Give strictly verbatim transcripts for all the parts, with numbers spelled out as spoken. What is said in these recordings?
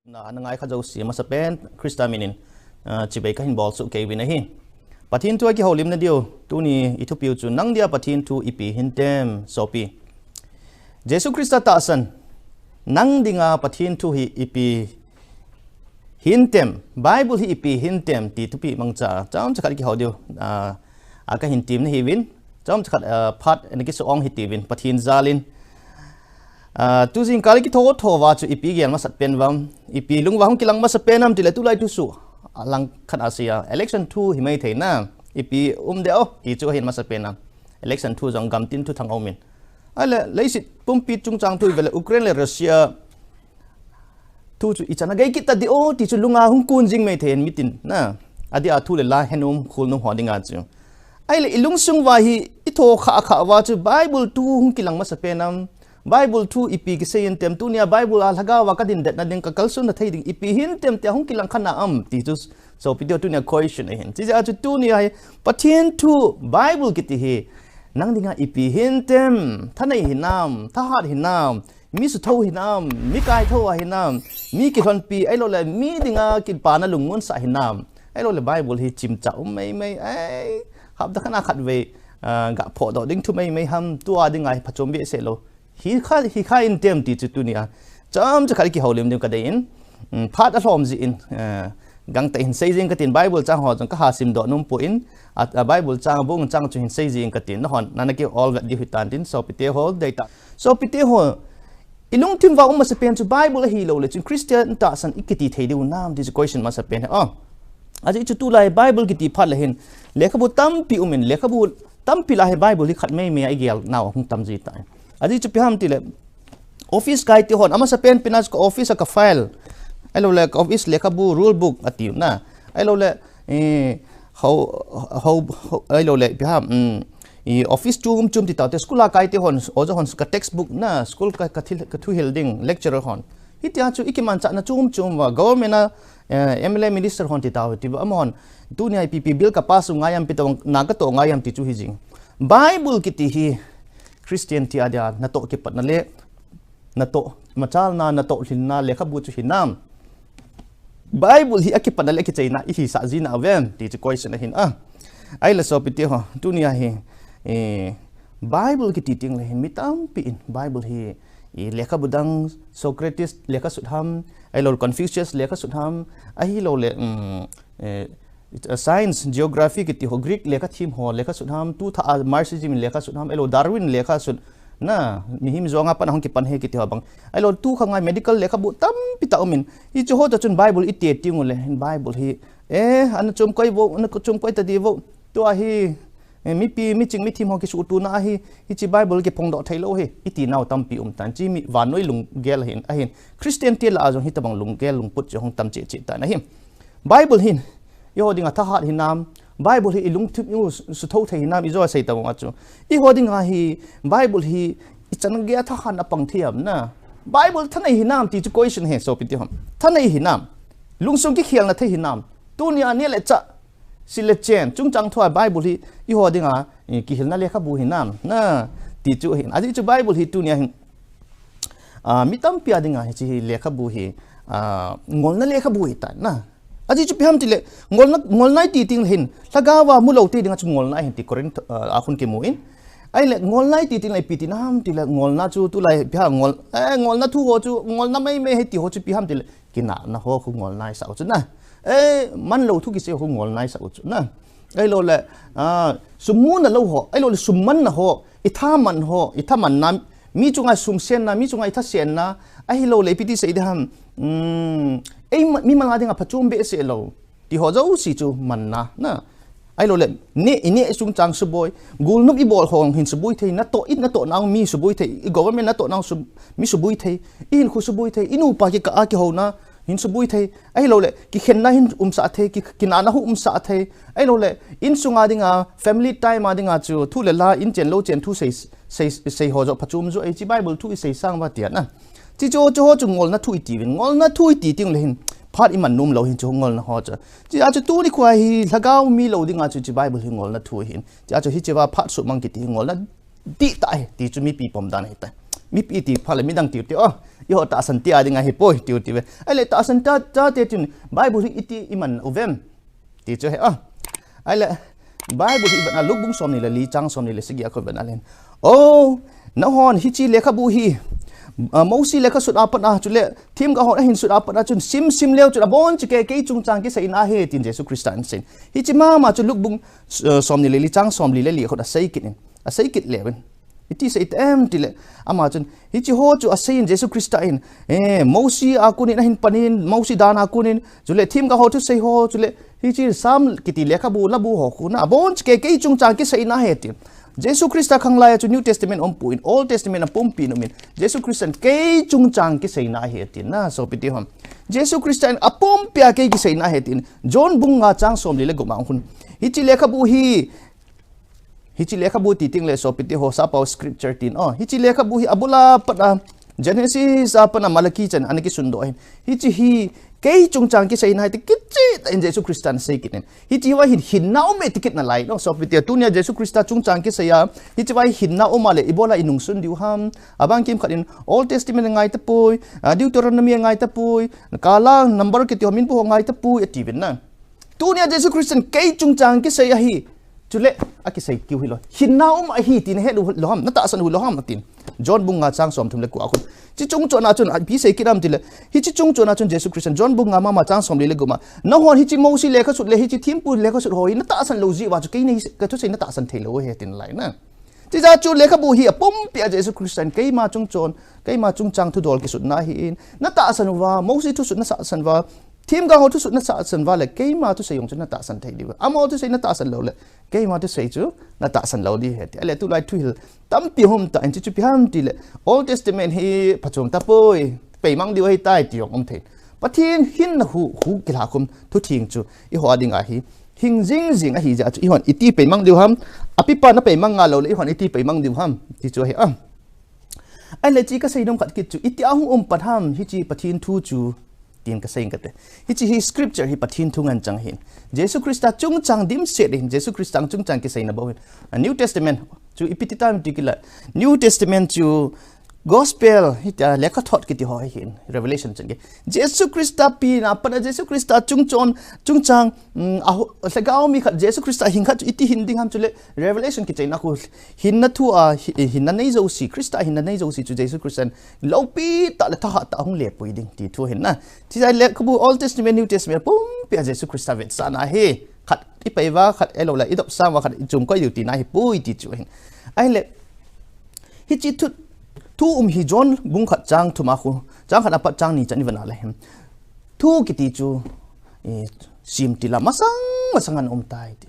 Na, ana ngai kha jouse masapen Christa minin, ah, chibai kahin bolsuh kei uvin ahi. Pathen thu a kihoulimna diu, tuni i thupiu chu nang dia Pathen thu ipi hintem, sopi. Jesu Christa tahsan, nang dinga Pathen thu hi ipi hintem, Bible hi ipi hintem, ti thupi mangcha, chomcha khat kihou diu, ah, a kahin temna hiuvin, chomcha khat, ah, phat, na kisuong hitiuvin, Pathen jalin. Ah, tu jingkah le kitho thouva chu ipi gel masat pen vam, ipi lungva hung kilang masat pen am tile tulai thusoh, ah, langkhat a seija, election thu himai thei na, ipi um deh o, ti chu ahin masat pen am. Election thu jong gamtin thuthang aumin. Ahile, leiset pumpi chungchang thu ive le Ukraine le Russia thu chu ichan a gei kit ta deh o, ti chu lunga hung kun jing mai thei in mitin na. Adeh a thu le la henom khol nom ho dinga chu. Ahile, i lungsung uva hi, i tho kha kha uva chu Bible thu hung kilang masa pen am. Bible thu ipi kisei intem, tunia Bible a lhagao va ka din det na ding, ka kalson na thei ding, ipi hintem tia hung kilang kha na am, ti chu sopi teu tunia question ahin. Chijeh a chu tunia hi, Pathen thu Bible kiti hi, nang dinga ipi hintem, thanei hinam, thahat hinam, mi sutho hinam, mi kaitho a hinam, mi kilhonpi, ahilou le mi dinga kipana lungmonsah hinam, ahilou le Bible hi chimcha um mai mai, ai, hapta khat na khat vei, ah, ga phodoh ding thu mai mai ham, tua dinga hi phachom behseh lou. Hi kha, hi kha intem ti chu tunia chomcha khat kihoulim ding kadei in, um, phat alhom jeh in, eh, gangtah hin sei jing katin Bible chang ho jong kaha simdoh nom poi, a, a Bible chang, bung chang chu hin sei jing katin, nahon, nana ki ol vet diu hitan tin, sopi teho, deitah. Sopi teho, i lungthim uva um masa pen chu Bible ahilou le chun Christian tahsan i kiti thei diu nam ti chu question masa pen ahi. Oh. Ajeh chu tulai Bible kiti phat le hin, lekhabu tampi umin, lekhabu tampi lah a hi Bible hi khat mai mai a i gel nau hung tam ji tai. Ajeh chu ipi ham tile, office kai te hon, amasa pen pen a chu ka office a ka file, ahilou le ka office lekhabu rule book ati na, ahilou le, eh, ho, ho, ho, ahilou le ipi ham, um, i office chom chom ti tau te, school a kai te hon, oja hon ka textbook na, school ka, ka thil, ka thuhil ding, lecturer hon. Hitia chu i kimanchahna chom chom uva, government a, eh, M L A minister hon ti tau, ti uva amahon, tunia ipi ipi bill ka pass u ngai am, ipi tobang na ka toh ngai am ti chu hi jing. Bible kiti hi Christian ti a dia natoh kipatna le, natoh machalna, natoh lhinna lekhabu chu hinam. Bible hi akipatna le akicheina i hisah ji na uvem ti chu question ahin a. Ahile sopi teho, tunia hi, eh, Bible kiti teng le hin mi tampi in Bible hi, i lekhabu dang Socrates lekha sut ham, ahilou Confucius lekha sut ham, ahilou le, um, eh, science, geography kiti ho, Greek lekha them ho lekha sut ham, tu tha a Marxism in lekha sut ham, ahilou Darwin lekha sut, na, mihem jonga pan a hung kipan hi kiti ho bang. Ahilou tu kha ngai medical lekhabu tampi tah umin. Hiche ho toh chun Bible i te teng u le hin Bible hi, eh, ana chom koi vo, ana chom koi ta di vo. Tua hi, eh, mipi, miching, mithem ho kisuhtuhna ahi, hiche Bible kiphongdoh thei lou hi, i ti nau tampi um tan, hiche mi vannoi lunggel ahin, ahin. Christian te lah a jong hitobang lunggel lungput chu hung tam cheh cheh tan ahi. Bible hin, eiho dinga thahat hinam, Bible hi i lungthim u sutho thei hinam, i jo a sei tabang a chu. Eiho dinga hi, Bible hi, ichan gei a thahat a pang thei am na. Bible thanei hinam ti chu question ahi, sopi teho. Thanei hinam. Lungsung kikhelna thei hinam. Tunia neh le chah, sil le chen, chungchang thua Bible hi, eiho dinga, i, kihilna lekhabu hinam, na, ti chu ahin. Ajeh chu Bible hi tunia hin, ah, mi tampi a dinga hiche hi lekhabu hi, ah, ngolna lekhabu ahitai, na. Ajeh chu ipi ham tile, ngolna, ngolna i ti teng le hin, lhagao a mu lou te dinga chu ngolna ahin ti Corinth, ah, a khun kimu in. Ahile, ngolna i ti teng le ipi ti nam tile, ngolna chu tulai ipi ham ngol, eh, ngolna thu ho chu, ngolna mai mai ahi ti ho chu ipi ham tile, kinahna ho khu ngolna i sah u chu na. Eh, man lou thu kisei ho khu ngolna i sah u chu na. Ahilou le, ah, sum muna lou ho, ahilou le sum manna ho, i tha man ho, i tha manna, mi chunga sum senna, mi chunga i tha senna, ahilou le ipi ti sei ding ham, um, ei ma-, mimal a dinga phachom behseh lou, ti ho jouse chu manna, na. Ahilou le, neh, i neh chungchang suboi, golnop i bol ho hin suboi thei, natoh, i natoh nau mi suboi thei, i government natoh nau su-, mi suboi thei, i hinkho suboi thei, i nupa kikah a kihouna, hin suboi thei, ahilou le, kikhenna hin umsah thei, ki, kinahna hu umsah thei, ahilou le, insunga dinga, family time a dinga chu, thu le la, in chen lou chen thu sei, sei, sei ho joh, phachom joh, ei hiche Bible thu i sei sang uva tia na. Hiche chu, chu ho chu ngolna thu i ti uvin, ngolna thu i ti teng le hin, phat i man nom lou hin chu ngolna ho chu. Hiche a chu tuni khoa hi, lhagao mi lou dinga chu hiche Bible hi ngolna thu ahin. Hiche a chu hiche va phat sumang kiti hi ngolna dihtah ahi, ti chu mipi pom dan ahitai. Mipi ti pha le midang tiu ti o. Eiho tahsan tia ding ahi poi tiu ti ve. Ahile tahsan tia, tia te chun Bible hi iti iman uvem ti chu he o. Ahile Bible hi ivet a Luke bung somni le li chang somni le sagi a khu ivet a le hin. O, nahon hiche lekhabu hi, ah, Mosi lekha sut a pat a chule themgao hon ahin sut a pat a chun sim sim leu chun abon cheh kei chungchang kisei na ahi tin Jesu Christa in asei in. Hiche mama chu Luke bung, ah, somni le li chang somli le li a khu asei kit in. Asei kit leu in. Iti sei ta em ti le, ama chun, hiche ho chu asei in Jesu Christa in, eh, Mosi a kon in ahin pan in, Mosi dan a kon in, chule themgao ho thusei ho, chule hiche Sam kiti lekhabu, labu ho khu na, abon cheh kei chungchang kisei na ahi ti. Jesu Christa khanglai a chu New Testament umpoi, Old Testament apumpi in um in, Jesu Christa in kei chungchang kisei na ahi ti na, sopi teho. Jesu Christa in apumpi a kei kisei na ahi ti. John bung nga chang somli le gup a khu. Hiche lekhabu hi, Hiche lekhabu ti teng le sopi teho, Sapao scripture tin. O, hiche lekhabu hi abul a pat a, Genesis a pat a Malachi chan ana kisun doh ahin. Hiche hi kei chungchang kisei na ahi ti kicheh tah in Jesu Christa in asei kit in. Hiche hi hin, hinna um e ti kit nalai, no, sopi teho. Tunia Jesu Christa chungchang kisei a, hiche hi hinna um a le, ibola inungsun diu ham. Abang kimkhat in Old Testament angai tapoi, ah, Deuteronomy angai tapoi, kala number kiti ho minpu ho angai tapoi, ati uvin na. Tunia Jesu Christa in kei chungchang kisei ahi. Chule, akisei kit u hilou. Hinna um ahi ti nahet u lou ham, natahsan u lou ham atin. John bung nga chang somthum le ko a khu. Hiche chungchon a chun, ipi asei kit ham ti le. Hiche chungchon a chun Jesu Christa in John bung nga mama chang somli le gup a. Nahon hiche Mosi lekha sut le hiche thempu lekha sut ho hi natahsan lou jeh uva chu kei nei, kathusei natahsan thei lou ahi tin alai na. Chujeh chun lekhabu hi apumpi a Jesu Christa in keima chungchon, keima chungchang thudol kisut na ahi in. Natahsan uva, Mosi thusut natahsan uva, themgao ho thusut natahsan uva le, keima thusei jong chu natahsan thei diu. Amaho thusei natahsan lou le, keima thusei chu natahsan lou ding ahi ti. Ahile tulai thuhil tampi um tan, hiche chu ipi ham ti le, Old Testament hi phachom tapoi, peimang diu ahitai ti jong um thei. Pathen hinna hu, hu kilhakhum thu theng chu eiho a ding ahi. Hing jing jing ahi jeh chu eihon iti peimang diu ham. Apipa na peimang ngal lou le eihon iti peimang diu ham ti chu ahi a. Ahile hiche kasei nom khat kit chu, iti a hung um pan ham hiche Pathen thu chu, tin kasei ing kate. Hiche hi scripture hi Pathen thu ngen chang ahin. Jesu Christa chungchang dimset ahin, Jesu Christa chungchang kiseina bou ahin. A New Testament chu ipi ti tam ti kit le. New Testament chu Gospel, hitia lekhathot kiti ho ahin, Revelation chan gei. Jesu Christa penna pat a Jesu Christa chungchon, chungchang, um, a ho, lhagao mi khat, Jesu Christa hing khat chu iti hin ding ham chule, Revelation kichaina khu, hinna thu a, hi, hinna nei jouse, Christa hinna nei jouse chu Jesu Christa in loupi tah le thahat tah a hung lepui ding ti thu ahin na. Chujeh le lekhabu Old Testament, New Testament, pumpi a Jesu Christa vetsahna ahi. Khat ipei uva, khat ahilou le, idopsang uva, khat ichom koi diu tina ahipoi ti chu ahin. Ahile, hiche thu, thu um hi John bung khat chang thum a khu, chang khat a pat chang ni chan ivet a le hin. Thu kiti chu, eh, semtil a masang, masang ana um tai ti.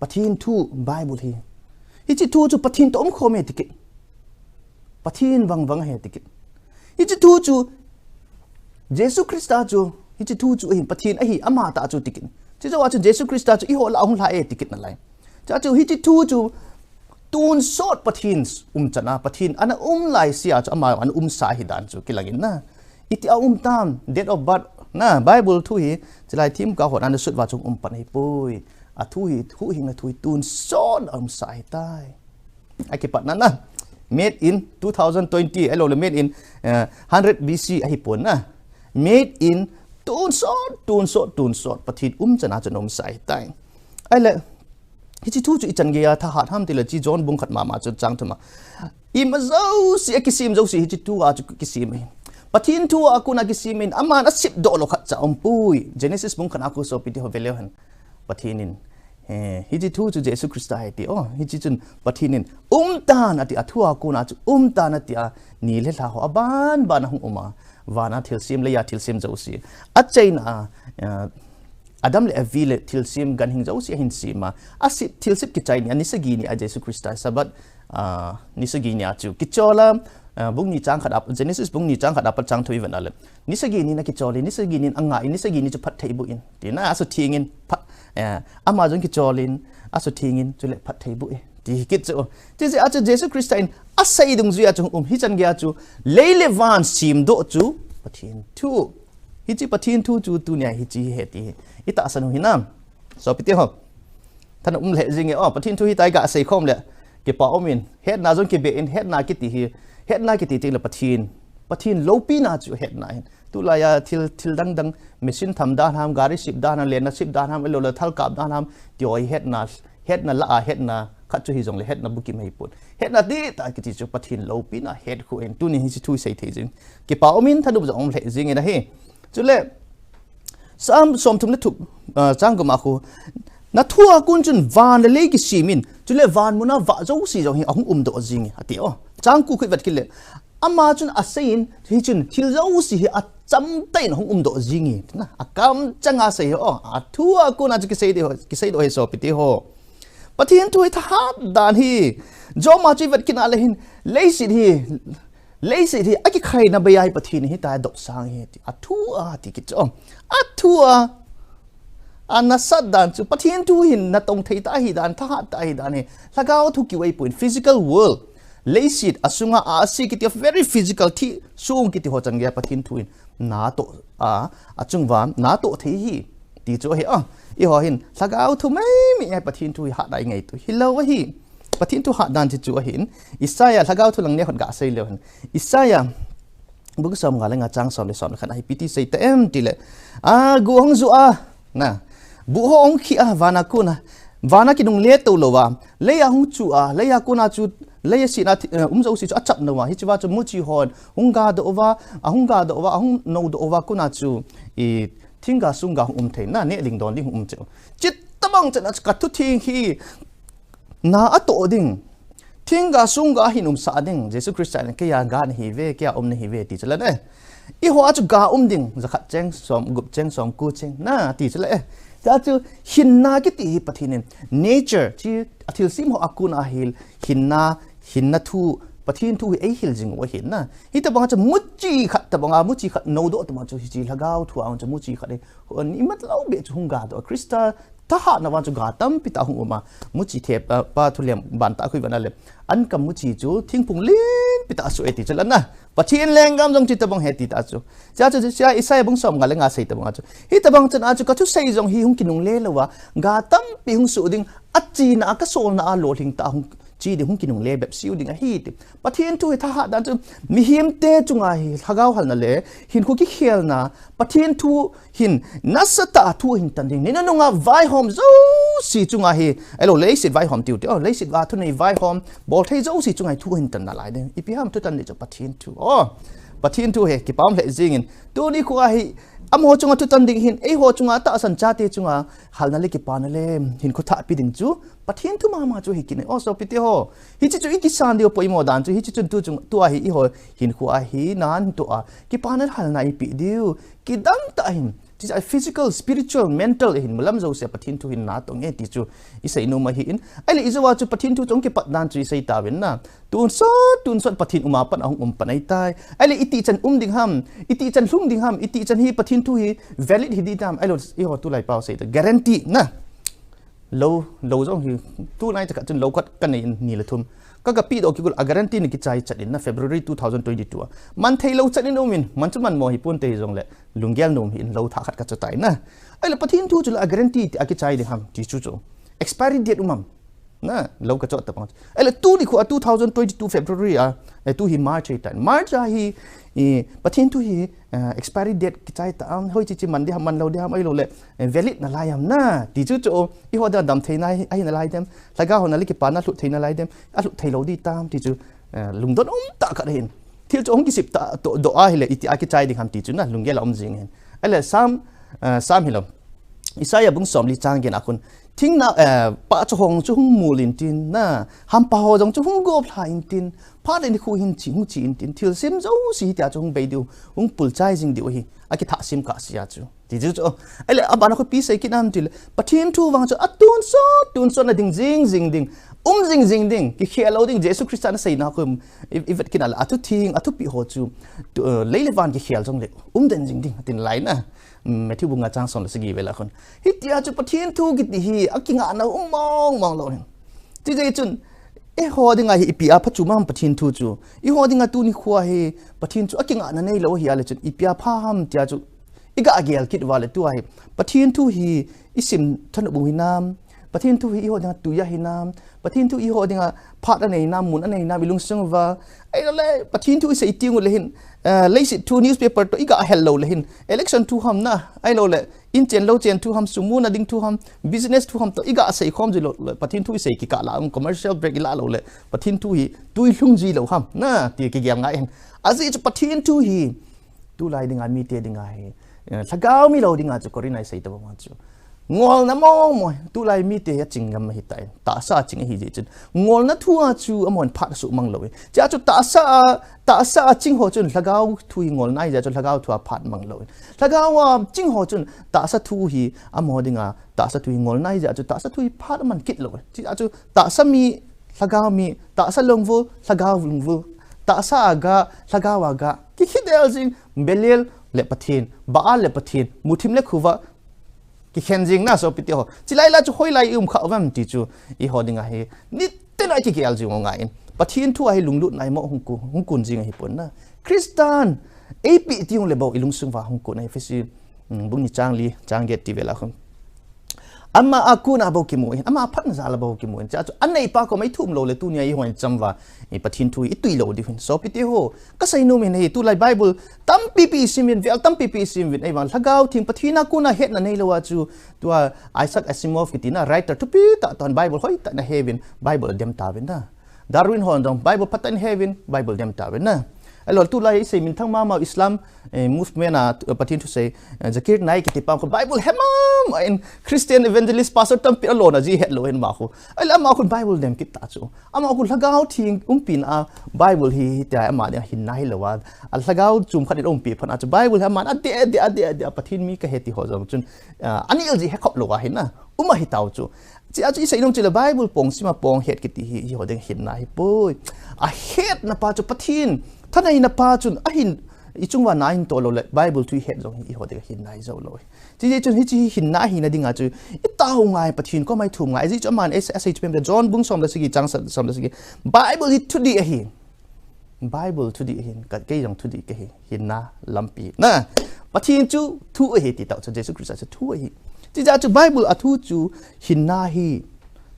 Pathen thu Bible hi. Hiche thu chu Pathen toh umkhom ahi ti kit. Pathen vangvang ahi ti kit. Hiche thu chu Jesu Christa chu, hiche thu chu ahin Pathen ahi, amatah chu ti kit. Chujou a chu Jesu Christa chu eiho lah a hung lha e ti kit nalai. Chua chu hiche thu chu tonsot Pathen umchan a, Pathen ana um laisea chu ama ana umsa ahi dan chu kilang in na. Iti a um tam, date of birth, na, Bible thu hi, chulai themgao hon ana sut uva chu um pan ahipoi. Athu hi, huhhingna thu hi tonsot a umsa ahitai. Akipatna na. Made in two thousand twenty, ahilou le made in, eh, hundred B C ahipon na. Made in tonsot, tonsot, tonsot. Pathen umchan a chu ana umsa ahitai. Ahile, hiche thu chu ichan gei a thahat ham ti le hiche John bung khat mama chu chang thum a. Ima jouse, akisem jouse hiche thu a chu kisem ahi. Pathen thu a kon a kisem in, aman asep doh lou khat cha umpoi. Genesis bung khat a khu sopi teho ve leu hen. Pathen in, eh, hiche thu chu Jesu Christa ahi ti, o, hiche chun Pathen in, um tan ati, athu a kon a chu um tan ati a, ni le lha ho aban ban a hung um a, van a thilsem, lei a thilsem jouse. Achaina a, eh, Adam le Evi le thilsem ganhing jouse ahin sem a, asep, thilsep kichai ni a, ni sagi ni a Jesu Christa Sabbath, ah, ni sagi ni a chu kichol a, ah, bung ni chang khat a, Genesis bung ni chang khat a pat chang thum ivet a le. Ni sagi ni in akichol in, ni sagi ni in anga in, ni sagi ni chu phatthei boh in. Tina asutheng in, phat, eh, ama jong kichol in, asutheng in, chule phatthei boh e. Ti kit chu. Chujeh a chu Jesu Christa in asei dungjui a chu um, hichan gei a chu lei le van semdoh chu Pathen thu. Hiche Pathen thu chu tunia hiche hi ahi ti hi itahsan u hinam? Sopi teho. Thanom um lheh jing e, o, Pathen thu ahitai ga seikhom le. Kipa um in, hetna jong kibe in, hetna kiti hi, Hetna kiti teng le Pathen, Pathen loupina chu hetna ahin. Tulai a thil, thil dang dang, machine tham dan ham, gari sip dan ham, lenna sip dan ham, ahilou le thal kap dan ham, ti ho hi hetna, hetna lah a hetna khat chu hijongle hetna bukim ahipon. Hetna dihtah kiti chu Pathen loupina het khu ahin. Tuni hiche thu isei thei jing. Kipa umin thanop jong um lheh jing in ahi. Chule, Sam somthum le thum, ah, chang gup a khu, na thu a kon chun van le lei kisem in, chule van mun a vah jouse jong hi ahung umdoh jing e, ati o. Chang ko khu ivet kit le, ama chun asei in, hichun thil jouse hi achamtah in ahung umdoh jing e, tina, akamchang a asei o, a thu a kon a chu kisei ding ho, kiseidoh hi sopi teho. Pathen thu hi thahat dan hi, Job a chu ivet kit a le hin, leiset hi, leiset hi akikhaina bei a hi Pathen ahitai, dohsang ahi ti. A thu a ti kit chu. A thu a, a nasat dan chu, Pathen thu hin natong thei tah ahi dan, thahat tah ahi dan hi. Lhagao thu kiu ahipon, physical world. Leiset asunga a ase kiti, very physical, thi sung kiti ho chan geiya Pathen thu hin natoh a, achung uva natoh thei ahi. Ti chu ahi a. Eiho hin, lhagao thu maimai a Pathen thu hi hatna ingaito hilou ahi. Pathen thu hat dan chu chu ahin. Isaiah, lhagao thu lang neo khat gasei leu hen. Isaiah, bung somnga le nga chang som le som le khat a hi ipi ti sei tam ti le. A, go hung ju a, na. Buh ho hung khi a, van a kon a. Van a kinungle to lou a. Lei a hung chu a, lei a kon a chu, lei a sina thi-, eh, um jouse chu achap nau a. Hiche va chu muchi hon, hung gadoh uva, ahung gadoh uva, ahung nodoh uva kon a chu, i, thingga sungga hung um thei, na, neh ding don ding hung um cheh u. Chuti tobang chan a chu ka thu theng hi, na atoh ding. Thingga sungga hin umsah ding. Jesu Christa in keiya ga nahi uve, keiya um nahi uve, ti chu la ne. Eiho a chu ga um ding, jakhat cheng som, gup cheng som, ko cheng, na, ti chu la e. Tia chu hinna kiti hi Pathen in nature, chi a thilsem ho a kon a hil, hinna, hinna thu, Pathen thu hi eihil jing u ahin na. Hitobang a chu muchi khat tobang a, muchi khat nodoh tobang chu hiche lhagao thu a chu muchi khat hi. Ho ni mat lou be chu hung gadoh. Christa thahatna vang chu ga tampi tah hung um a. Muchi the pa, pa thu lem ban tah khu ivet a le. An kam muchi chu thingphung lenpi tah a su e ti chu la na. Pathen lenggam jong chuti tobang ahi ti tah chu. Sia chu, sia Isaiah bung somnga le nga sei tobang a chu. Hitobang chan a chu ka thusei jong hi hung kinungle lou a. Ga tampi hung su ding, achena a kasolna a lolhing tah a hung che ding, hung kinungle bep seiu ding ahi ti. Pathen thu hi thahat dan chu, mihem te chunga hi lhagao halna le hinkho kikhelna, Pathen thu hin nasatah a thu ahin tan ding. Ni nunung a vaihom jouse chunga hi, ahilou le leiset vaihom tiu te, o, leiset a thunei vaihom, bolthei jouse chunga hi thu ahin tan nalai ding. Ipi ham thutan ding chu Pathen thu. O, Pathen thu hi kipa um lheh jing in. Tuni khu a hi, amaho chunga thutan ding hin, eiho chunga tahsan chate chunga halna le kipana le hinkho thahpi ding chu Pathen thu mama chu ahi kit e. O, sopi teho. Hiche chu ikisan diu poimo dan chu, hiche chun tu chung, tua hi eiho hinkho a hi nan tua kipana halna ipi diu. Kidang tah hin, chi a physical, spiritual, mental hin mulam jouse Pathen thu hin natong e ti chu isei nom ahin. Ahile ijou a chu Pathen thu chung kipat dan chu isei tauvin na. Tonsot, tonsot Pathen um a pat ahung um pan ahitai. Ahile iti chan um ding ham, iti chan lhung ding ham, iti chan hi Pathen thu hi valid hi ding ham, ahilou eiho tulai pau sei ta guarantee na. Lou, lou jong hi, tunai tah khat chun lou khat kanei in ni le thum. Ka, ka pedoh kigol a guarantee na kichai chat in na February two thousand twenty-two a. Man thei lou chat in um in, man chu man mo hi ponte hijongle, lunggel nom hi in lou thah khat ka chu tai na. Ahile Pathen thu chu la a guarantee ti a kichai ding ham, ti chu chu. Expiry date um am. Na, lou ka chot ta pang. Ahile tuni khu a two thousand twenty-two February a, eh, tu hi March ahitan. March a hi, eh, Pathen thu hi, eh, expiry date kichai ta am, hoiche che man ding ham, man lou ding ham, ahilou le, eh, valid nalai am na, ti chu chu, eiho dam thei na, ahi nalai dem, lhagao hon a le kipana lhut thei nalai dem, alhut thei lou ding tam, ti chu, eh, lungdon um tah khat ahin. Thil chu hung kisip ta, to, doh ahile, iti a kichai ding ham ti chu na, lunggel a um jing ahin. Ahile Sam, eh, Sam hilou. Isaiah bung somli chang get a khun. Thingna, eh, pahcha ho chu hung mul intin na, hampa ho jong chu hung gop lha intin, phat le nikho hin che, hung che intin, thilsem jouse hitia chu hung bei diu, hung pulchai jing diu ahi, akithah sem kah sia chu. Ti chu chu. Ahile, abana khu ipi sei kit nam tile, Pathen thu vang chu atonsot, tonsot na ding jing jing ding, um jing jing ding, kikhel lou ding, Jesu Christa na seina khu, i, ivet kit a le, athu theng, athupi ho chu, tu, eh, lei le van kikhel jongle, um den jing ding, atin lai na. Matthew bung nga chang som le sagi vel a khun. Hitia chu Pathen thu kiti hi akingahna um mong mong lou hin. Tijeh chun, eiho dinga hi ipi a pha chu ham Pathen thu chu. Eiho dinga tuni khu a hi Pathen chu akingahna neilou ahi a le chun ipi a pha ham tia chu. I ga gel kit uva le tua hi. Pathen thu hi isim thanop u hinam. Pathen thu hi eiho dinga tui ahi nam, Pathen thu eiho dinga phat anei nam, mun anei nam, ilungsung uva. Ahilouleh, Pathen thu isei teng uleh hin, eh, leiset thu newspaper toh iga hel lou leh hin, election thu ham na, ahilouleh, in chen lou chen thu ham, sum muna ding thu ham, business thu ham toh iga sei khom ji lou leh, Pathen thu isei kikah lah, commercial break ila lou leh, Pathen thu hi tui lhung ji lou ham na, ti kigel ngai hin. Ajeh chu Pathen thu hi, tulai dinga mite dinga hi, eh, lhagao mi lou dinga chu Corinth a isei tabang chu. Ngolna mong mong, tulai mite hi aching ngam ahitai. Tahsa aching ahi jeh chun. Ngolna thu a chu amahon phat asuhmang lou. Chea chu tahsa a, tahsa aching ho chun lhagao thu hi ngolna ahi jeh chun lhagao thu a phat mang lou. Lhagao aching ho chun tahsa thu hi amaho dinga, tahsa thu hi ngolna ahi jeh chun tahsa thu hi phat aman kit lou. Chea chu tahsa mi, lhagao mi, tahsa lungvul, lhagao lungvul. Tahsa a ga, lhagao a ga. Kikhel jing, Belial le Pathen, Baal le Pathen, muthim le khuva, kikhen jing na sopite ho. Chilai la chu hoilai i um kha uvem ti chu eiho dinga hi. Nitena kigel jing u ngai in. Pathen thu a hi lunglutna imo hung ku, hung kun jing ahipon na. Christian, eipi ti hung le bou ilungsung uva hung kun ahi Ephesi, mm, bung ni chang li, chang get ti vela khun. Ama a kona bou kimu in, ama phatna jal a bou kimu in. Chea chu aneipa koma ithum lou leh tunia eihon cham uva, i Pathen thu itui lou diu hin. Sopite ho, kasei nom in hi, tulai Bible tampi pi isim uvin, vel tampi pi isim uvin, ahivang lhagao theng Pathen a kona hetna neilou a chu, tua Isaac Asimov kiti na writer thupi tah toh Bible hoitah in ahe uvin, Bible adem tauvin na. Darwin hon jong Bible phatah in ahe uvin, Bible adem tauvin na. Ahilouleh tulai isei minthang mama Islam, eh, movement a, eh, Pathen thusei, eh, Zakir Naik kiti pa khu Bible he mama in Christian evangelist pastor tampi alona ji het lou hin ama khu. Ahilouleh ama khu Bible dem kit ta chu. Ama khu lhagao theng umpina a Bible hi, hitia ama dinga hinna hilou a. A lhagao chom khat in umpi phat a chu Bible hi aman ade, ade, ade, ade, a Pathen mi kahi ti ho jong chun, ah, anel ji he khop lou ahi na. Um ahi tau chu. Chea chu isei nom chu le Bible pong sima pong het kiti hi, eiho dinga hinna ahipoi. Ahetna pa chu Pathen, thaneina pa chun ahin, ichung uva na ahin toh lou leh, Bible thu ihet jong hi, eiho dinga hinna ahi jou lou. Chijeh chun hiche hi hinna ahina dinga chu, itao ngai Pathen koma ithum ngai, ajeh chu aman, eh, asei chu pem John bung som le sagi, chang som le sagi. Bible hi thudih ahi. Bible thudih ahin, ka, kei jong thudih kahi, hinna lampi. Na, Pathen chu thu ahi ti tao chu, Jesu Christa chu thu ahi. Chijeh chu Bible a thu chu hinna ahi.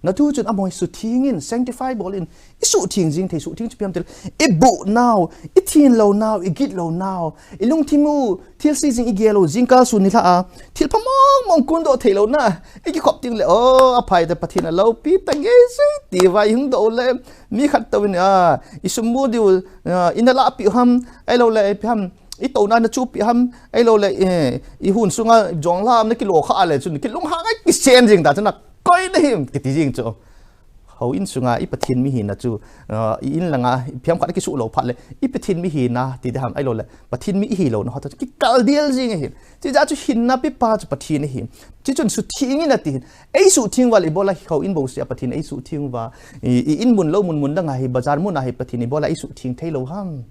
Na thu chun amaho sutheng in, sanctify bol in, isuhtheng jing thei, suhtheng chu ipi ham tile, iboh nau, ithen lou nau, igit lou nau, ilungthim u, thilse jing igel u, jingkah sun nilhah a, thil pha mong mong kondoh thei lou na, ikikhop teng le, o, aphai ta Pathen a loupi ta nge sei, ti uva ihung doh le, mi khat toh in, a, isum mu diu, a, ina lahpeh u ham, ahilouleh, ipi ham, itouna nachuhpeh u ham, ahilouleh, eh, ihun sunga jong la ham nakilo kha le chun, kilunghang a kisen jing ta chun, koi nahim, kiti jing chu. Houin sunga i Pathen mi hina chu, uh, i in langa, i phiam khat kisuh lou phat le, i Pathen mi hina, ti ding ham ahilouleh, Pathen mi ihi louna ho toh, kikal del jing ahi. Chijeh chu hinna pepa chu Pathen ahi. Chuchun sutheng in ati hin. Eisuhtheng uva le ibola houin bouseh a Pathen eisuhtheng uva. I, i in mun lou mun mun dang a hi, bazar mun a hi Pathen ibola eisuhtheng thei lou ham.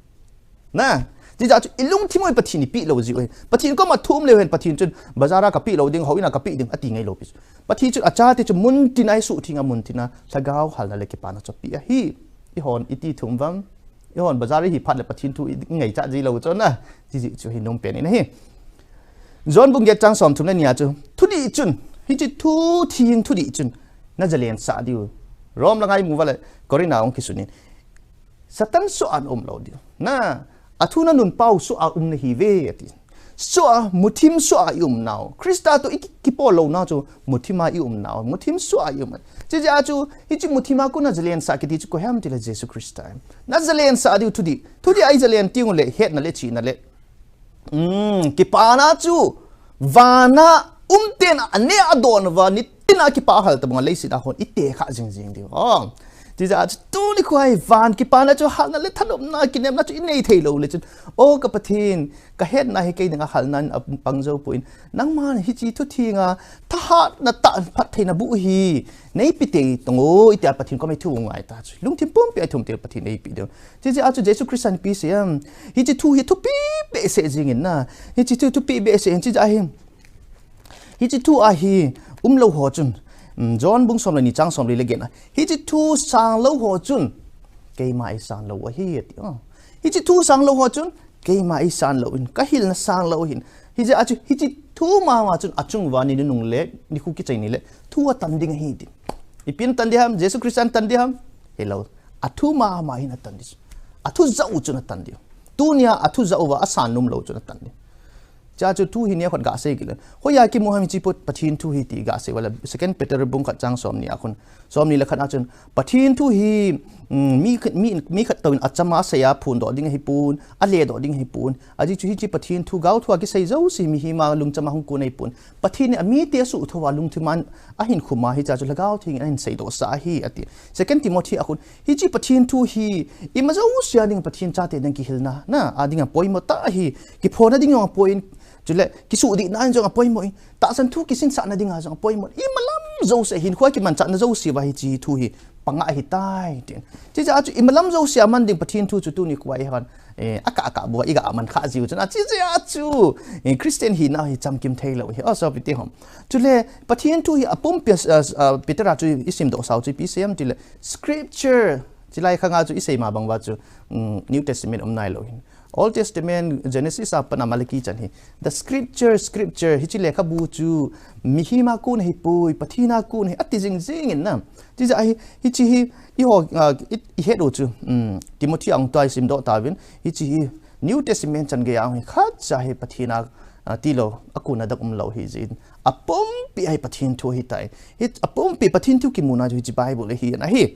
Na, chijeh chu ilungthim u hi Pathen ipeh lou jiu ahi. Pathen koma thum leu hen Pathen chun, bazar a kapeh lou ding, houin a kapeh ding, ati ngai lou pi chu. Pathen chun achate chu muntina eisuhtheng a muntina, lhagao halna le kipana chu apeh ahi. Eihon iti thum uvam. Eihon bazar ihi phat le Pathen thu ingaichat ji lou chu na. Chijeh chu hi nom pen in ahi. John bung get chang som thum le ni a chu. Thudih chun, hiche thu theng thudih chun. Na jalensah diu. Rom langa imu uva le, Corinth a hung kisun in. Satan soh a na um lou diu. Na, athu nanunpau soh a um nahiuve, ati. Soh a, muthim soh a i um nau. Christa toh i ki, kipol louna chu, muthim a i um nau. Muthim soh a i um. Chijeh a chu, hiche muthim a kona jalensah kiti chu koi ham tile Jesu Christa. Na jalensah diu thudih. Thudih a i jalen teng u le, hetna le, chihna le. Um, kipana chu, vana, umtena, aneh adon uva, ni tina kipa hal tabang a leiset a hon i tekha jing jing diu. Oh. Chijeh a chu tuni khoa hi van kipana chu halna le thanopna kinemna chu i nei thei lou le chun. O ka Pathen, ka hetna hi kei dinga halna in apang jou poi. Nangman hiche thu thenga thahatna tah phattheina bu hi neipe tei tong o, itia Pathen koma i thum u ngai ta chu. Lungthim pumpi a i thum teng Pathen eipeh diu. Chijeh a chu Jesu Christa in ipi asei em. Hiche thu hi thupi behseh jing in na. Hiche thu thupi behseh in chijeh a hi. Hiche thu a hi, um lou ho chun, um, John bung som le ni chang som le li le get na. Hiche thu sang lou ho chun, keima eisan lou u ahi, ati. Oh. Hiche thu sang lou ho chun, keima eisan lou in, ka hilna sang lou hin, Hijeh a chu, hiche thu mama chun achung uva ni nunung le, nikho kichai ni le, thu atan ding ahi ti. Ipi in atan ding ham, Jesu Christa in atan ding ham, hilou. Athu mama hin atan ding. Athu jat u chun atan ding. Tunia athu jat uva asan nom lou chun atan ding. Chua chu thu hi nikhat gasei kit le. Hoiya kimu ham hiche Pathen thu hi ti gasei uva le. Second Peter bung khat chang somni a khun. Somni le khat a chun. Pathen thu hi, mm, mi khat, mi, mi khat touvin achama asei a phondoh ding ahipon, aledoh ding ahipon. Ajeh chu hiche Pathen thu gaothu a kisei jouse mihem a lungcham a hung kon ahipon. Pathen in amite asuhthou a lungthim a ahin khum a hichea chu Lhagao Theng in ahin seidoh sah ahi ati. Second Timothy a khun. Hiche Pathen thu hi, ima jouse a ding Pathen chate ding kihilna, na, a ding apoimo tah ahi, kiphona ding jong apoimo, chule, kisuhdihna in jong apoimo, tahsan thu kisinsahna ding a jong apoimo, ima lam jouse, hinkho a kimanchahna jouse uva hiche thu hi, pang ahitai, tin. Hijeh a chu, ima lam jouse a man ding Pathen thu chu tuni khoa hi hon, eh, akah akah bou a, iga man kha jiu chun, a hijeh a chu, eh, Christian hina hi chamkim thei lou hi, o, sopite ho. Chule, Pathen thu hi apumpi a, a, a, Peter a chu isimdoh sau chu ipi sei em tile, Scripture, chulai khang a chu isei ma bang uva chu, um, New Testament um nailou hin. Old Testament, Genesis a pat a Malachi chan hi. The scripture, scripture, hiche lekhabu chu mihem a kon ahipoi, Pathen a kon ahi, ati jing jing in na. Hijeh a hi, hiche hi, eiho, ah, i, ihet u chu, um, Timothy a hung tua isimdoh tauvin, hiche hi New Testament chan gei a hi khatcha hi Pathen a, ah, tilou, akon a dang umlou ahi jeh in. Apumpi a hi Pathen thu ahitai. Hi, apumpi Pathen thu kimuna chu hiche Bible ahi, ana hi.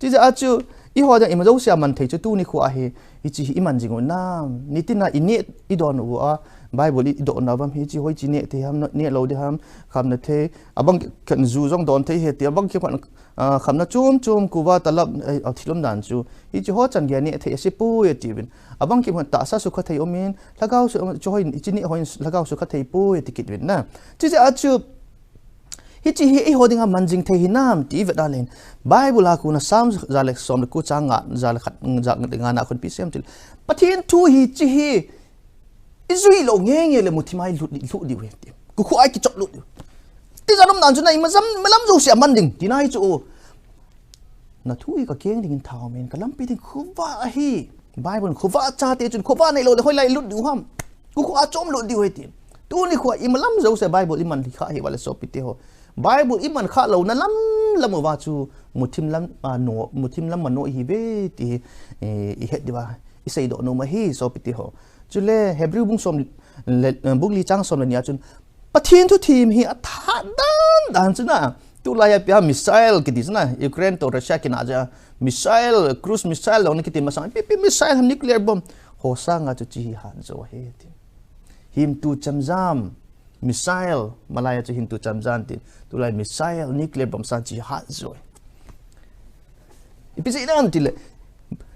Hijeh a chu, eiho ding ima jouse a man thei chu tuni khoa hi, hiche hi iman jing u nam. Nitin a ineh idon uva, Bible i, idon uva, hiche hoiche neh thei ham, neh lou ding ham, khamna thei, abang khat ju jong don thei ahi ti, abang khat, ah, khamna chom chom kuva talap, eh, athilom dan chu, hiche ho chan gei a neh thei ahipoi atiuvin. Abang khat tahsa sukha thei um in, Lhagao su, chu hoi, hiche neh hoi, Lhagao sukha thei poi ati kit uvin na. Hijeh a chu, Hiche hi eiho dinga man jing thei hinam ti ivet a leh. Bible a kona Psalm ja le som le ko chang nga, ja le khat, ja le nga na khun ipi sei em tile. Pathen thu hiche hi ijui lou nge nge le muthim a ilut, lut diu ahi ti. Kokhuh a ikichop lut diu. Tijat um dan chu na ima jam, ima lam jouse a man ding. Tina hi chu o. Na thu hi kakeng dingin thao men, kalampi ding khovah ahi. Bible khovah chate chun khovah neilou le hoilai lut diu ham. Kokhuh a chom lut diu ahi ti. Tuni khoa ima lam jouse Bible iman kha hi uva le sopite ho. Bible iman kha louna lam lam uva chu muthim lam, ah, no, muthim lam mano ihiuve ti hi, eh, ihet diuva, iseidoh nom ahi sopite ho. Chule Hebrew bung som le, eh, bung li chang som le ni a chun Pathen thu thim hi athat dan dan chu na. Tulai a ipi ham missile kiti chu na. Ukraine toh Russia kina a missile, cruise missile lou na kiti masang. Ipi, ipi missile ham nuclear bomb. Ho sanga chu hiche hi hat jo ahi ti. Himtu chamjam. Missile. Malai a chu himtu chamjam ti. Tulai missile, nuclear bomb sang hiche hi hat jo ahi. Ipi jeh ham tile,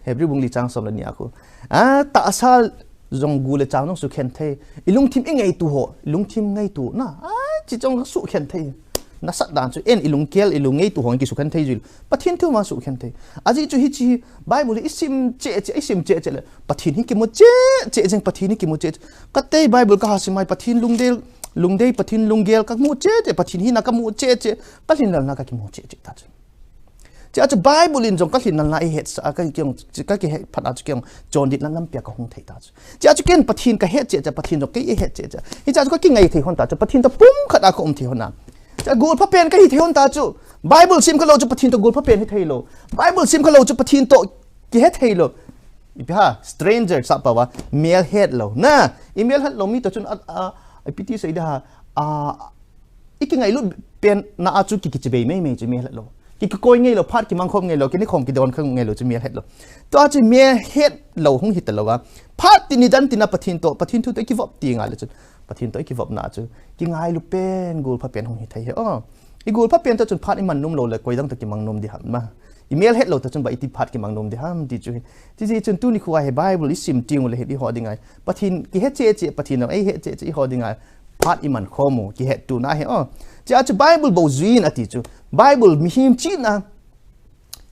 Hebrew bung li chang som le ni a khu. A, tahsa jong gu le chang jong sukhen thei. Ilungthim ingaito ho, ilungthim ngaito na. A, hiche jong sukhen thei. Nasat dan chu en ilungkel, ilung ngaito ho kisukhen thei jui. Pathen thu ma sukhen thei. Ajeh chu hiche Bible hi isim cheh cheh, isim cheh cheh le. Pathen hi kimu cheh cheh jeng, Pathen hi kimu cheh cheh. Katei Bible kaha sim a hi Pathen lungdei, lungdei Pathen lunggel kamu cheh cheh, Pathen hina kamu cheh cheh. Kalhinlelna kakimu cheh cheh ta chu. Chea chu Bible in jong kalhinlelna eihetsah a, ka kiong, ka kihet phat a chu kiong, chonditna lampi a kahung thei ta chu. Chea chu ken Pathen kahet cheh cheh, Pathen jong kei eihet cheh cheh. Hichea chu kakingai thei hon ta chu, Pathen toh pumkhat a kaum thei hon a. Chea golpha pen kahi thei hon ta chu. Bible sim khalou chu Pathen toh golpha pen hithei lou. Bible sim khalou chu Pathen toh kihe thei lou. Ipi ham, stranger sah pau a, melhet lou. Na, imelhet lou mi toh chun a, a, ipi ti sei ding ham, a, Ikingailut pen na a chu ki, kichibai mei mei chu melhet lou. Ki, kikoi ngai lou, phat kimang khom ngai lou, kinikhom kidon khom ngai lou chu melhet lou. Tua chu melhet lou hung hita lou a. Phat tin nidan tina Pathen toh, Pathen thu toh ikivop ti ngai lou chun. Pathen toh ikivopna chu. Kingailu pen, golpha pen hung hithei hi. Oh. Igolpha pen toh chun phat iman nom lou le, koi dang toh kimang nom ding ham ma. Imelhet lou toh chun ba iti phat kimang nom ding ham ti chu hi. Ti jeh chun tuni khoa hi Bible isim teng u le hi eiho ding ahi. Pathen kihe cheh cheh, Pathen eihe cheh cheh eiho ding ahi. Phat iman khom u, kihettona hi, oh. Chea chu Bible bou jui in ati chu. Bible mihem chihna,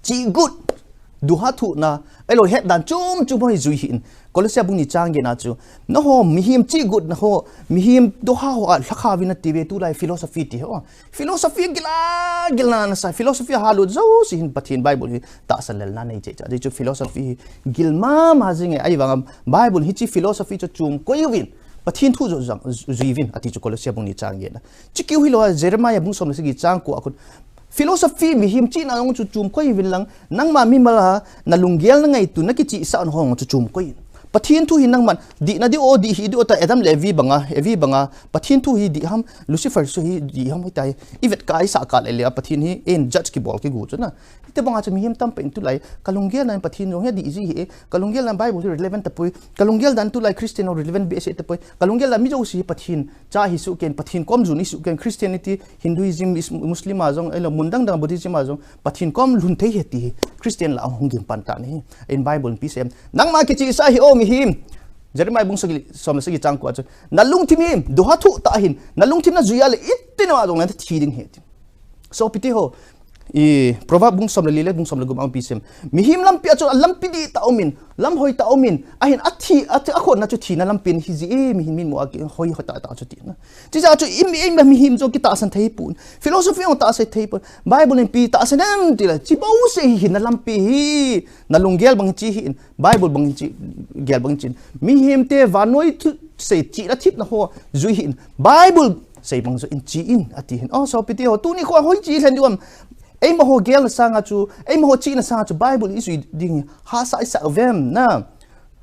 chihgut, duha thuhna, ahilou hetdan chom chom ho hi jui hih in. Colossia bung ni chang get na chu. Nangho mihem chihgutna ho, mihem duha ho a lhakha uvin ati uve tulai philosophy ti ho. Philosophy gil a, gil na nasa, philosophy a halut jouse hin Pathen Bible hi tahsan lelna nei cheh cheh. Ajeh chu philosophy hi gil mama jing e, ahivang a Bible hiche philosophy chu chom koi uvin. Pathen thu jo jang, jui uvin, ati chu Colossia bung ni chang get na. Chukeu hilou a, Jeremiah bung som le sagi chang ko a khun. Philosophy mihem chihna jong chu chom koi uvin lang, nangma mimal a, na lunggel na ngaito, na kichihsah na ho chu chom koi in. Pathen thu hi nangman, dihna dih o, dih hih dih o ta Adam le Evi banga, Evi banga, Pathen thu hi dih ham, Lucifer chu hi dih ham hita hi, i vet ka i sah ka le le a Pathen hi, en judge kibol kigo chu na. Hiti banga chu mihem tampi in tulai, ka lunggel nan Pathen jong hi dih ji hi e, ka lunggel nan Bible hi relevant tapoi, ka lunggel dan tulai Christian ho relevant behseh tapoi, ka lunggel dan mi jouse hi Pathen, cha hi suh ken, Pathen kom jun hi suh ken, Christianity, Hinduism, is-, Muslim a jong, ahilou mun dang dang Buddhism a jong, Pathen kom lhun thei hi ti hi, Christian lah a hung gim pan ta na hi, in Bible in pi sem. Nangma kichihsah hi o mihem. Jeremiah bung sagi, som le sagi chang ko a chu. Na lungthim hi, doha thu ta hin, na lungthim na jui a le, itin ama jong le thi ding hi ti. Sopite ho, i, Proverb bung som le li le, bung som le gup a hung pi sem. Mihem lampi a chu, a lampi dih ta um in, lam hoi ta um in, ahin a thi, a thi, a khonna chu thina lampi in hi ji e, mihem min mo a ki, hoi hoi ta ta chu ti na. Chijeh a chu, i mi, i mi, mihem jo kitahsan thei pon. Philosophy jong tahsan thei pon. Bible in pi tahsan em ti le, chi bouseh hi hinna lampi hi, na lunggel bang chi hi in, Bible bang chi, gel bang chin. Mihem te vannoi thusei chihna thepna ho jui hi in. Bible sei bang jo in chi in ati hin. O, sopite ho, tuni kho a hoi chi lhen diu ham. Eima ho gelna sanga chu, eima ho chihna sanga chu Bible i jui ding hi. Hahsa i sa uvem na.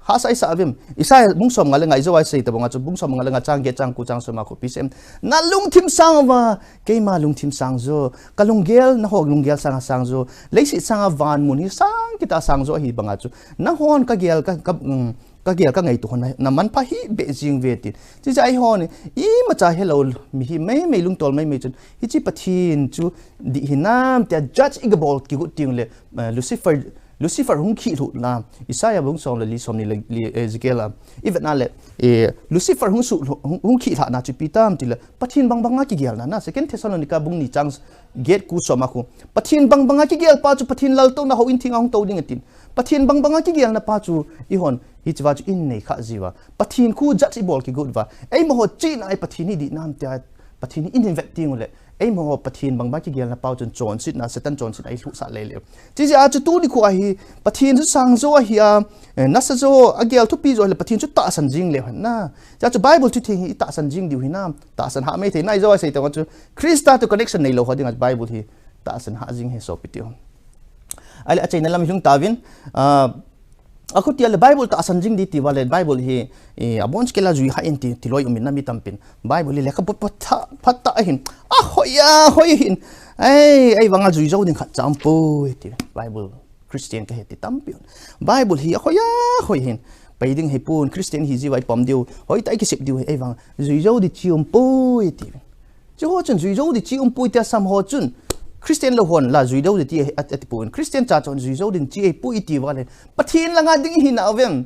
Hahsa i sa uvem. Isaiah bung som nga le nga i jo a i sei ta banga chu, bung som nga le nga chang get chang ko chang som a kho pi sem. Na lungthim sang uva, keima lungthim sang jo. Ka lunggel, na ho lunggel sanga sang jo. Leiset sanga van mun hi sang kit a sang jo ahi banga chu. Nahon ka gel ka, ka, um, ka gel ka ngaito hon na, na manpha hi beh jing uve tin. Chijeh a eihon, imacha helou mihem mei mei lungtol mei mei chun. Hiche Pathen chu dih hinam tia judge i ga bol kigot teng le, eh, Lucifer, Lucifer hung khih lhuh na. Isaiah bung som le li som ni le, li, eh, Ezekiel a. I vet na le, eh, Lucifer hung su, hung, hung khih lhah na chu ipi tam ti le, Pathen bang banga kigel na, na, Second Thessalonica bung ni chang get ko som a kho. Pathen bang banga kigel pa chu Pathen laltouna houin theng a hung tou ding atin. Pathen bang banga kigelna pa chu eihon hiche va chu i nei kha jiu va. Pathen khu judge i bol kigot uva. Eima ho chihna a Pathen hi dih nam tia Pathen hi i vet teng u le. Eima ho Pathen bang banga kigelna pa chun chonsetna, Satan chonsetna i lhuh sah le le. Chijeh a chu tuni kho a hi Pathen chu sang jo ahi a, eh, nasa jo, a gel thupi jo le Pathen chu tahsan jing le hen na. Chijeh a chu Bible thutheng hi i tahsan jing diu hinam. Tahsan hah mei thei nai jo a sei teng a chu Christa to connection neilou ho ding a Bible hi tahsan hah jing hi sopite ho. Ahile achaina lam i lhung tauvin, ah, akhuti a le Bible tahsan jing di ti uva le Bible hi, eh, abon chikela jui hah in ti, ti loi um in na mi tampin. Bible hi lekhabu phatah, phatah ahin. Ahoi a, hoi hin. Ei, ei vanga jui jou ding khat cha um poi ti. Bible Christian ka hi ti tampi. Bible hi ahoi a, hoi hin. Pai ding hi pon, Christian hi jiu va i pom diu. Hoi ta i kisep diu hi, ei vang. Jui jou di chi um poi ti. Chu ho chun jui jou di chi um poi tia sam ho chun. Christian lou hon la jui jou di ti a, a, ati pon. Christian cha chun jui jou ding chi ahi poi ti uva le. Pathen langa ding hi na uvem.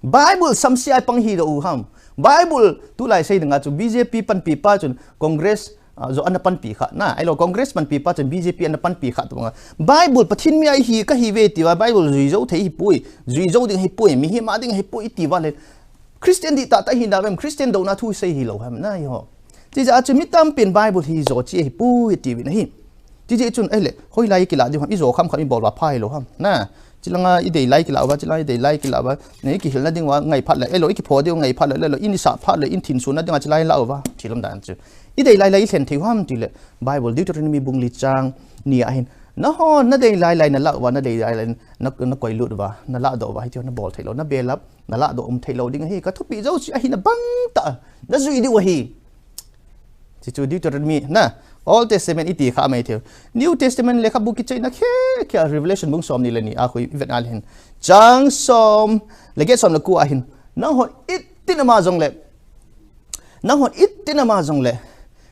Bible samsia i pang hi lou u ham. Bible tulai sei dinga chu B J P panpi pa chun Congress, ah, jo ana panpi kha na. Ahilou Congress panpi pa chun B J P ana panpi kha tu nga. Bible Pathen mi a hi ka hi ve ti uva Bible jui jou thei hi poi. Jui jou ding hi poi. Mihem a ding hi poi ti uva le. Christian dihtah tah hi na uvem, Christian douna thu sei hi lou ham na hi ho. Chijeh a chu mi tampin Bible hi jo chi ahi poi ti uvin ahi. Chijeh chun ahile, hoilai i kila diu ham, i jo kham kham i bol uva pha hilou ham. Na, chilanga i deilai kila uva, chilanga i deilai kila uva. Nei kihilna ding uva, ngai phat le, ahilou, i kipho diu ngai phat le, ahilou, i nisa phat le, i thinsun na dinga chilai la uva. Thil um dan chu. I deilai lai i lhen thei u ham ti le, Bible Deuteronomy bung li chang ni a hin. Nahon, na deilai lai na la uva, na deilai lai na, na koi lut uva, na ladoh uva, hiti ho na bol thei lou, na belap, na ladoh um thei lou ding ahi, ka thupi jouse ahina bang tah, na jui diu ahi. Chuchu Deuteronomy, na, Old Testament i ti kha mai thei u. New Testament lekhabu kichaina khe, khe Revelation bung som ni le ni a khu i vet na le hin. Chang som, le get som le ko a hin. Nahon itin ama jong le. Nahon itin ama jong le.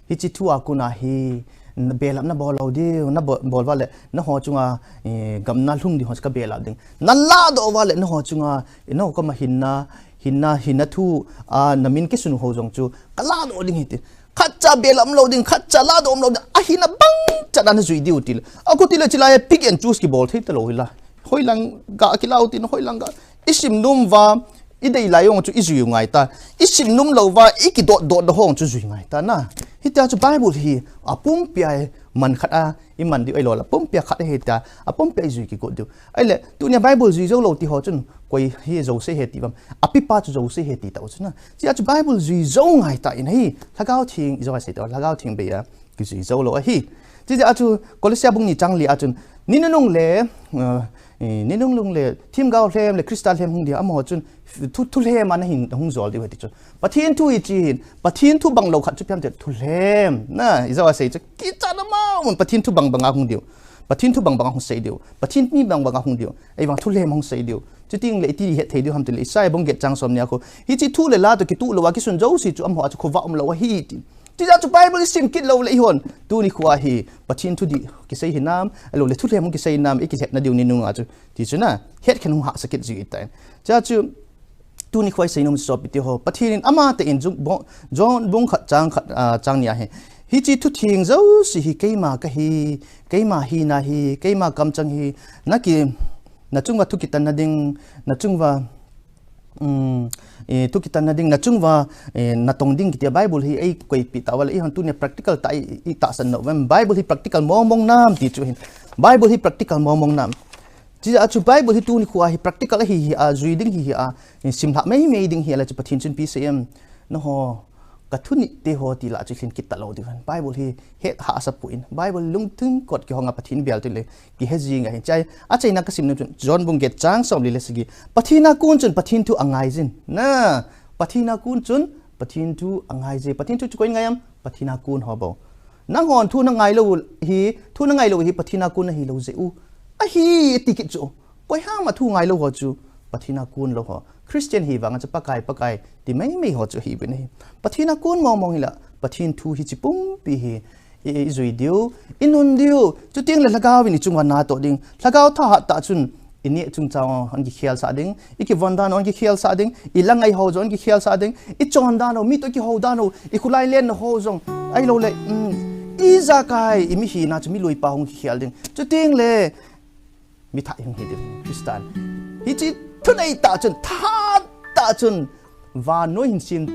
Hiche thu a kon a hi, na belap na bol lou diu, na bo-, bol uva le, na ho chunga, eh, gamna lhung ding ho ka belap ding. Na ladoh uva le, na ho chunga, eh, na ho koma hinna, hinna, hinna thu, ah, na min kisun ho jong chu, ka ladoh ding hiti. Khatcha belap um lou ding, khatcha ladoh um lou ding, ahina bang chan a na jui diu ti le. Akhuti le chilai pick and choose kibol thei talou hi la. Hoilang ga kilau tin, hoilang ga. I sim nom uva, i deilai jong chu i jui u ngai ta. I sim nom lou uva, i kidot dot na ho chu jui ngai ta na. Hitia chu Bible hi apumpia man khat a iman diu ahilou le, apumpia khat ahi tia, apumpia ijui kigot diu. Ahile, tunia Bible jui jou lou ti ho chun, koi hi jouse ahi ti uvam. Apipa chu jouse ahi ti tau chu na. Hitia chu Bible jui jou ngai tan ahi, Lhagao Theng, ijou a sei tau, Lhagao Theng bei a kijui jou lou ahi. Hitia chu Colossia bung ni chang li a chun, ni nunung le, uh, ni nunung le, themgao lhem le, Christa lhem hung dia, amaho chun, thu, thulhem a nahin hung jol diu ahi ti chu. Pathen thu hi chi hin, Pathen thu bang lou khat chu ipi ham ti, thulhem. Na, ijou a sei chu, kichat na ma, mun Pathen thu bang bang a hung diu. Pathen thu bang bang a hung sei diu. Pathen mi bang bang a hung diu. Ahivang thulhem hung sei diu. Chuting le iti het thei diu ham ti le, Isaiah bung get chang som ni a khu. Hiche thu le la toh kitoh lou a kisun jouse chu amaho a chu khovah umlou ahi ti. Hitia chu Bible isim kit lou le eihon. Tuni khoa hi, Pathen thu dih kisei hinam, ahilou le thulhem kisei hinam, ikilhep na diu ni nunga chu. Ti chu na, het khen hung hahsa kit ji tai. Hitia chu, tuni khoa isei nom chu sopi teho, Pathen in amatah in John bung khat chang khat, ah, chang ni a hi. Hiche thu theng jouse hi keima kahi, keima hina hi, keima kamchang hi, naki, nachunguva thu kitan na ding, nachunguva, um, eh, thu kitan na ding, nachunguva, eh, natong ding kiti a Bible hi eikoipeh tauva le, eihon tunia practical tah i, itahsan nom uvem. Bible hi practical mong mong nam ti chu hin. Bible hi practical mong mong nam. Hitia chu Bible hi tuni khoa hi practical ahi hi a, jui ding hi hi a, simlhah mei mei ding hi a le chu Pathen chun ipi sei em. Naho, ka thu nit teho ti la chu lhin kit talou diu hen. Bible hi het hahsa poi. Bible lungthim kot kihong a Pathen bel tu le kihe jing ahi. Hitia, achaina kasim nom chun, John bung get chang som li le sagi. Pathen a kon chun Pathen thu angai jin. Na, Pathen a kon chun Pathen thu angai je. Pathen thu chu koi in ngai em? Pathen a kon ho bou. Nanghon thu nangai lou hi, thu nangai lou hi Pathen a kon nahi lou jeh u. Ahi, ati kit chu. Koiham a thu ngai lou ho chu, Pathen a kon lou ho. Christian hi vang a chu Pakai, Pakai, ti mei mei ho chu ahi uvin ahi. Pathen a kon mong mong hi la, Pathen thu hiche pumpi hi, i, i, ijui diu, inun diu, chuteng le Lhagao vin ichunguva natoh ding. Lhagao thahat tah chun, ineh chungchang u, hung kikhel sah ding, ikivon dan u, hung kikhel sah ding, ilang ai ho jong, hung kikhel sah ding, ichon dan u, mi toh kihou dan u, ikholai lenna ho jong, ahilou le, um, ijakai, imi hina chu mi loipa hung kikhel ding. Chuteng le, mi thah hung hi ding, Christian. Hiche thu nei tah chun, thahat tah chun, vannoi hin sem,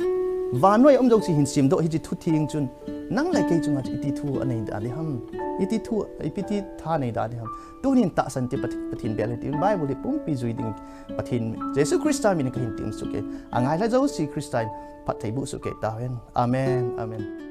vannoi a um jouse hin semdoh hiche thu theng chun, nang le kei chunga chu iti thu anei da ding ham, iti thu, ipi ti tha nei da ding ham. Tunin tahsan te Pathen, Pathen bel hi ti, Bible hi pumpi jui ding Pathen, Jesu Christa min in kahin temsuh kei. Angai lha jouse Christa in phatthei bohsuh kei tahen. Amen, amen.